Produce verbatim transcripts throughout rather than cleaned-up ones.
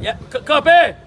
Yeah, k-, kanpe!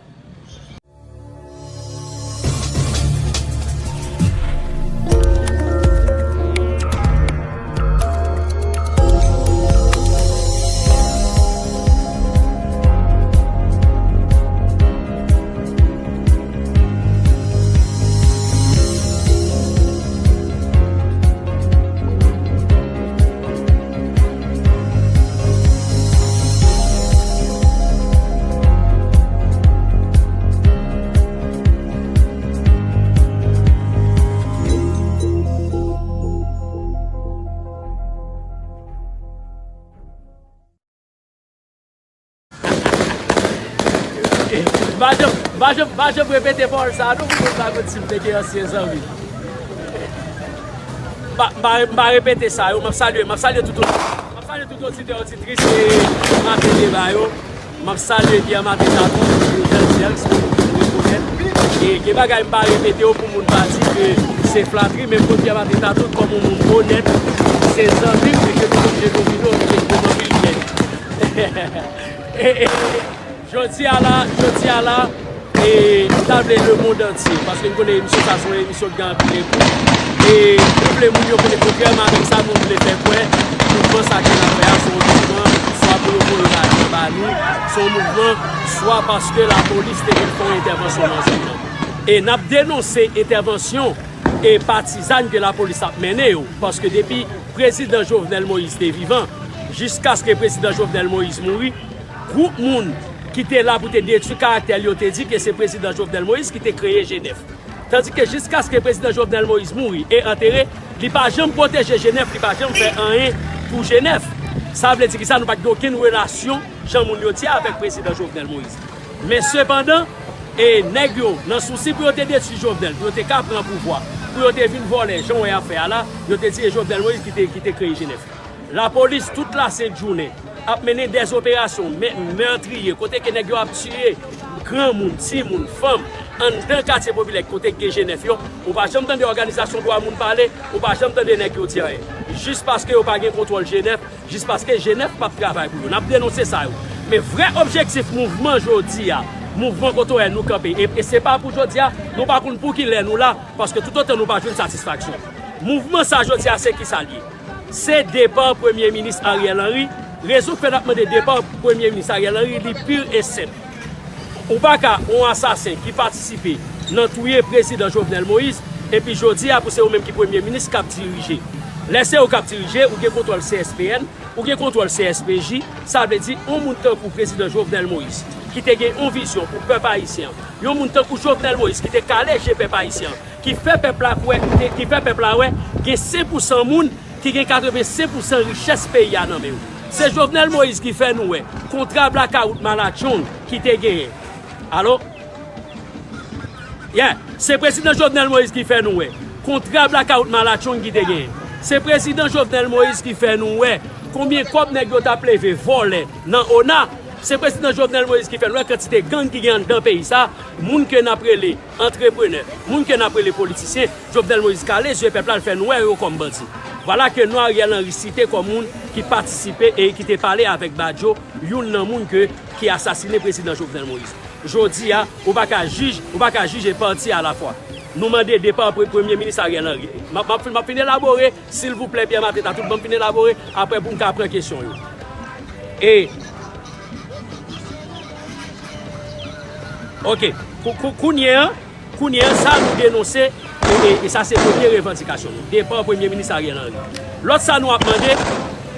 M pa janm, m pa janm, m pa janm repete pawòl sa a non, pou moun pa konn si m te gen ansyen zanmi. M pa, m pa, m pa repete sa yo, m ap salye, m ap salye tout, m ap salye tout oditè, oditris e maten deba yo. M ap salye Pierre Martin Tatou, Jean Pierre, se yon moun m rekonèt. E gen bagay m pa repete yo pou moun pa di ke se flatri, men m konn Pierre Martin Tatou kòm yon moun onèt, se zanmi m, e ke nou konn jwe domino, e ke nou konn anpil byen. E, e, jodi a la, jodi a la, e, m ta vle lemonn antye, paske m konnen emisyon sa se yon emisyon ki gen anpil ekout. E nou vle moun yo konnen, kontrèman avèk sa nou vle fè kwè, mouvman sa ke n ap fè a, se yon mouvman swa pou yo voye bal ba nou, se yon mouvman swa paske lapolis te vin fè yon entèvansyon nan zòn nan. E n ap denonse entèvansyon e patizan ke lapolis ap mennen yo, paske depi prezidan Jovenel Moïse te vivan, jiskaske prezidan Jovenel Moïse mouri, gwoup moun ki te la pou te detwi karaktè l yo te di ke se prezidan Jovenel Moïse ki te kreye G nèf. Tandike jiskaske prezidan Jovenel Moïse mouri e antere, li pa janm pwoteje G nèf, li pa janm fè anyen pou G nèf. Sa vle di kisa? Nou pa t gen okenn relasyon, jan moun yo di a, avèk prezidan Jovenel Moïse. Men sepandan, e nèg yo, nan sousi pou yo te detwi Jovenel, pou yo te ka pran pouvwa, pou yo te vin vòlè, jan w wè y ap fè a la, yo te di e Jovenel Moïse ki te, ki te kreye G nèf. Lapolis, tout lasent jounen, ap mennen dèzoperasyon, mè-, mètriye, kote ke nèg yo ap tiye granmoun, timoun, fanm, anndan katye popilè, kote ke G nèf yo, ou pa janm tande òganizasyon dwa moun pale, ou pa janm tande nèg yo di anyen. Jis paske yo pa gen kontwòl G nèf, jis paske G nèf p ap travay pou yo. N ap denonse sa yo. Men vrè objektif mouvman jodi a, mouvman kote w wè nou kanpe, e, e se pa pou jodi a, nou pa konn pou ki lè nou la, paske toutotan nou pa jwenn satisfaksyon. Mouvman sa jodi a, se kisa l ye? Se depa Premye Minis Ariel Henry. Rezon k fè n ap mande depa Premye Minis Ariel Henry, li pur e senp. Ou pa ka yon asasen ki patisipe nan touye prezidan Jovenel Moïse, epi jodi a pou se ou menm ki premye minis k ap dirije. Lè se ou k ap dirije, ou gen kontwòl C S P N, ou gen kontwòl C S P J, sa vle di yon moun tankou prezidan Jovenel Moïse, ki te gen yon vizyon pou pèp ayisyen an, yon moun tankou Jovenel Moïse ki te kale je pèp ayisyen an, ki fè pèp la kwè, ki, ki fè pèp la wè, gen senk pousan moun ki gen katrevensenk pousan richès peyi a nan men yo. Se Jovenel Moïse ki fè nou wè kontra blakawout malatchong ki te genyen. Alo? Yeah, se prezidan Jovenel Moïse ki fè nou wè kontra blakawout malatchong ki te genyen. Se prezidan Jovenel Moïse ki fè nou wè konbyen kòb nèg yo t ap leve vòlè nan ona. Se prezidan Jovenel Moïse ki fè nou wè kantite gang ki gen anndan peyi sa, moun ke n ap rele antreprenè, moun ke n ap rele politisyen, Jovenel Moïse kale zye pèp la, l fè nou wè yo kòm bandi. Vwala ke non Ariel Henry site kòm moun ki patisipe e ki te pale avèk Badio, youn nan moun ke, ki asasine prezidan Jovenel Moïse. Jodi a, ou pa ka jij, ou pa ka jije pati alafwa. Nou mande depa pre-, premye minis Ariel Henry. M ap, m ap fin, m ap fin elabore, silvouplè, Pierre Martin Tatout, ban m fin elabore, apre pou m ka pran kesyon yo. E, ok, kou-, kou-, kounye a, kounye a, sa nou denonse, e, e, e sa se premye revandikasyon nou. Depa premye minis Ariel Henry. Lòt sa nou ap mande,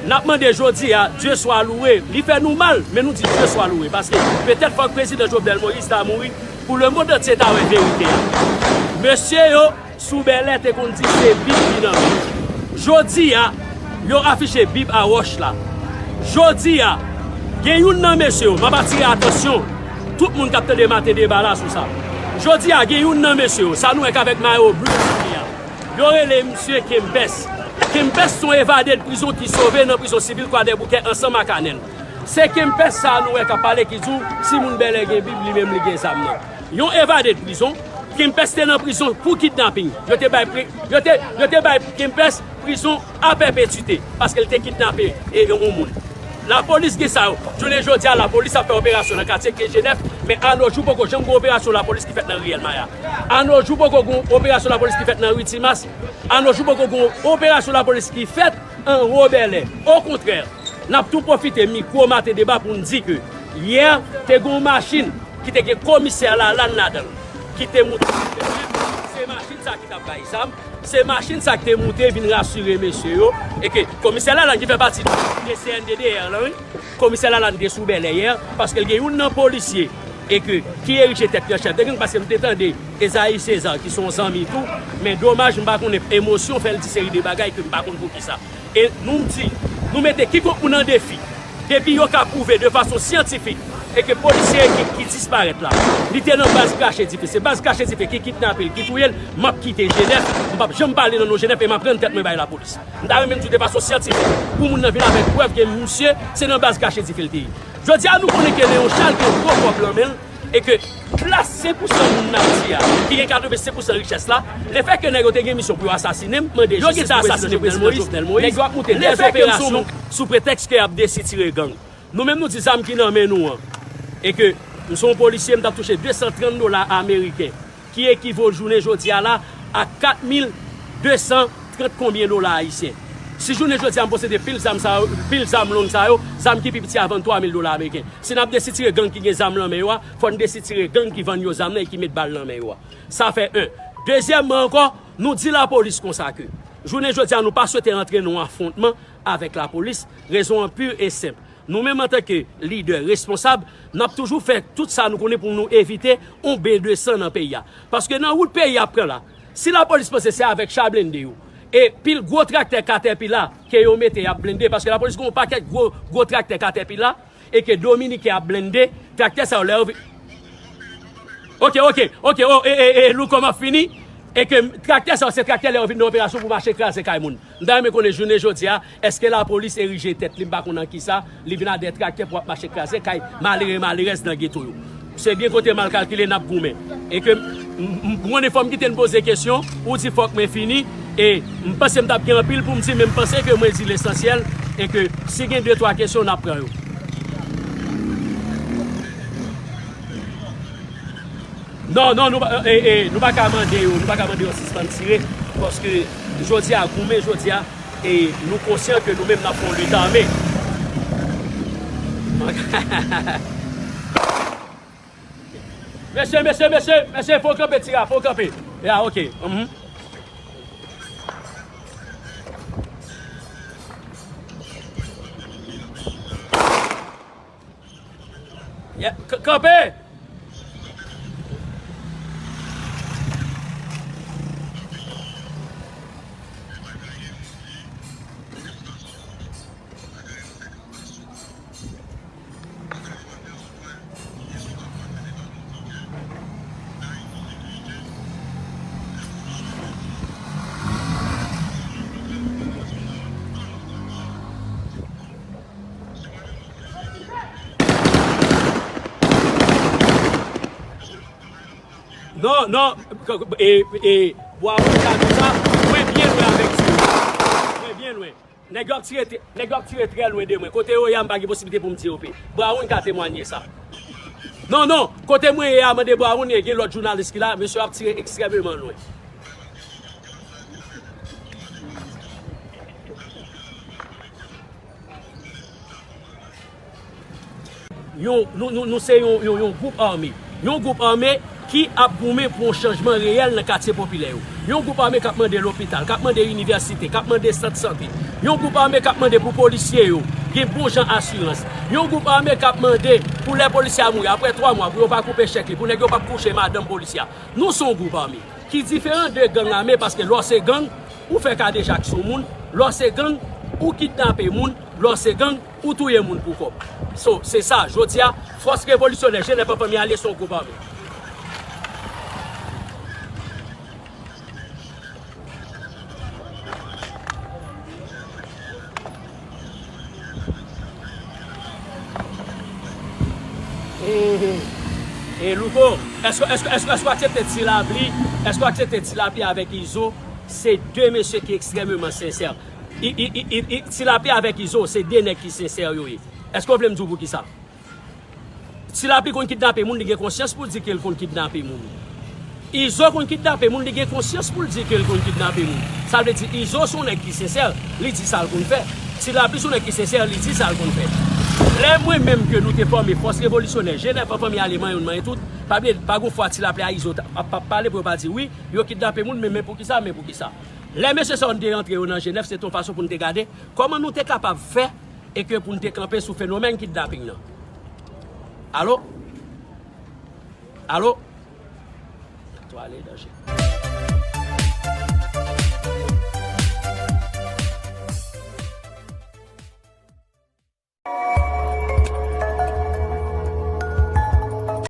n ap mande jodi a, Dieu soit loué. Li fè nou mal, men nou di Dieu soit loué. Paske petèt fòk prezidan Jovenel Moïse ta mouri pou lemonn antye ta wè verite a. Mesye yo, sou bèlè te konn di se Bib ki nan men yo. Jodi a, yo afiche Bib a wòch la. Jodi a, gen youn nan mesye yo, m ap atire atansyon tout moun k ap tande maten deba la sou sa. Jodi a, gen youn nan mesye yo, sa nou wè k avèk mayo blu sou li a. Yo rele misye Kempès. Kempès se yon evade de prizon ki sove nan prizon sivil Kwadèboukè ansanm ak Anèl. Se Kempès sa a nou wè k ap pale ki di w si moun bèlè gen Bib, li menm li gen zam nan. Yon evade de prizon, Kempès te nan prizon pou kidnaping. Yo te bay pri-, yo te, yo te bay Kempès prizon a pèpetite paske l te kidnape e, e yon moun. Lapolis gen sa yo. Jounen jodi a, lapolis ap fè operasyon nan katye K G nèf, men anojou poko janm gen operasyon lapolis ki fèt nan riyèl Maya. Anojou poko gen operasyon lapolis ki fèt nan ri Timas. Anojou poko gen operasyon lapolis ki fèt anwo Bèlè. Okontrè, n ap tou pwofite mikwo Maten Deba pou n di ke yè te gen yon machin ki te gen komisè Lalann ladan l, ki te moute. Se machin sa ki t ap bay zam. Se machin sa ki te moute vin rasire mesye yo. E ke komisè Lalann ki fè pati de C N D D R lan, wi. Komisè Lalann te sou Bèlè yè, paske l gen youn nan polisye e ke ki erije tèt li an chèf de gang, paske m te tande Ezayi Sezar, ki se yon zanmi tou, men domaj, m pa konnen emosyon fè l di seri de bagay ke m pa konn poukisa. E nou di, nou mete kikonk moun an defi, depi yo ka pwouve de fason syantifik, e ke polisye ki, ki disparèt la, li te nan baz krache dife. Se baz krache dife ki kidnape l, ki touye l, m ap kite Jenèf, m p ap janm pale nan non Jenèf e m ap rann tèt mwen bay lapolis. M ta renmen m di w de fason syantifik, pou moun nan vin avèk prèv ke misye, se nan baz krache dife l te ye. Jodi a, nou konnen ke Leon Charles gen gwo kòb nan men l, e ke klas senk pousan moun n ap di a, ki gen katrevensenk pousan richès la, lefètke nèg yo te gen misyon pou yo asasinen m, mande yo gentan asasinen prezidan Jovenel Moïse, nèg yo ap moute dèz operasyon sou pretèks ke y ap desitire gang. Nou menm nou di zam ki nan men nou an, e ke m se yon polisye, m t ap touche de san trant dola ameriken, ki ekivo jounen jodi a la a kat mil de san trant konbyen dola ayisyen. Si jounen jodi a m posede pil zam sa yo, pil zam long sa yo, zam ki pi piti a vann twa mil dola ameriken. Si n ap desitire gang ki gen zam nan men yo a, fò n desitire gang ki vann yo zam nan e ki met bal nan men yo a. Sa fè en. Dezyèmman ankò, nou di lapolis konsa ke jounen jodi a nou pa swete antre nan yon afwontman avèk lapolis. Rezon an pi e senp. Nou menm antanke lidè responsab, n ap toujou fè tout sa nou konnen pou nou evite yon ben de san nan peyi a. Paske nan wout peyi a ap pran la, si lapolis panse se avèk cha blende yo, e pil gwo traktè Caterpillar ke yo mete y ap blende, paske lapolis gen yon pakèt gwo, gwo traktè Caterpillar, e ke Dominiken ap blende, traktè sa yo lè yo vi-, Ok, ok, ok, oh, e, e, e, Louko, m ap fini. E ke traktè sa yo, se traktè lè yo vin nan operasyon pou mache kraze kay moun. M ta renmen konnen jounen jodi a, èske lapolis erije tèt li, m pa konn nan kisa, li vin ak de traktè pou ap mache kraze kay malere, malerèz nan geto yo. Se byen kote mal kalkile, n ap goumen. E ke m, m, m konnen fò m kite n poze kesyon, ou di fòk mwen fini, e m panse m t ap gen anpil pou m di, men m panse ke mwen di lesansyèl, e ke si gen de twa kesyon, n ap pran yo. Non, non, nou pa, e, e, nou pa ka mande yo, nou pa ka mande yo sispann tire, paske jodi a, goumen jodi a, e nou konsyan ke nou menm n ap fè yon lit ame. Mesye, mesye, mesye, mesye, fò w kanpe, tira, fò w kanpe. Ya, ok. Mhm. Yeah, k-, kanpe! Non, non, e, e, bwa moun sa, mwen byen lwen avèk ti yo. Mwen byen lwen. Nèg yo ap tire, nèg yo ap tire trè lwen de mwen. Kote yo ye a, m pa gen posiblite pou m di yo pe. Brown ka temwanye sa. Non, non, kote mwen ye a, mande Brown, e gen lòt jounalis ki la, mesye ap tire ekstrèmeman lwen. Yon, nou, nou, nou se yon, yon, yon gwoup ame. Yon gwoup ame ki ap goumen pou yon chanjman reyèl nan katye popilè yo. Yon gwoup ame k ap mande lopital, k ap mande inivèsite, k ap mande sant sante. Yon gwoup ame k ap mande pou polisye yo gen bon jan asirans. Yon gwoup ame k ap mande pou lè polisye a mouri, apre twa mwa, pou yo pa koupe chèk li, pou nèg yo pa kouche madanm polisye a. Nou se yon gwoup ame ki diferan de gang ame, paske lè w se gang, ou fè kadejak sou moun, lè w se gang, ou kidnape moun, lè w se gang, ou touye moun pou kòb. So, se sa, jodi a, fòs revolisyonè Jenèf an Fanmi Alye se yon gwoup ame. E Louko, èske, èske, èske, èske w aksepte Ti Lapli, èske w aksepte Ti Lapli avèk Izo, se de mesye ki ekstrèmeman sensè. I, i, i, i, i, Ti Lapli avèk Izo, se de nèg ki sensè yo ye. Èske w vle m di w poukisa? Ti Lapli konn kidnape moun, li gen konsyans pou l di ke l konn kidnape moun. Izo konn kidnape moun, li gen konsyans pou l di ke l konn kidnape moun. Sa vle di Izo se yon nèg ki sensè, li di sa l konn fè. Ti Lapli se yon nèg ki sensè, li di sa l konn fè. Lè mwen menm ke nou te fòme fòs revolisyonè, Jenèf an fanmi aleman youn manyen tout, pa bliye, pa gon fwa Ti Lapli a Izo t ap, ap, ap pale pou yo pa di wi, yo kidnape moun, men, men poukisa, men poukisa. Lè mesye sa yo te rantre yo nan Jenèf, se te yon fason pou n te gade kòman nou te kapab fè e ke pou n te kanpe sou fenomèn kidnaping nan. Alo? Alo? Tèt ou ale danje.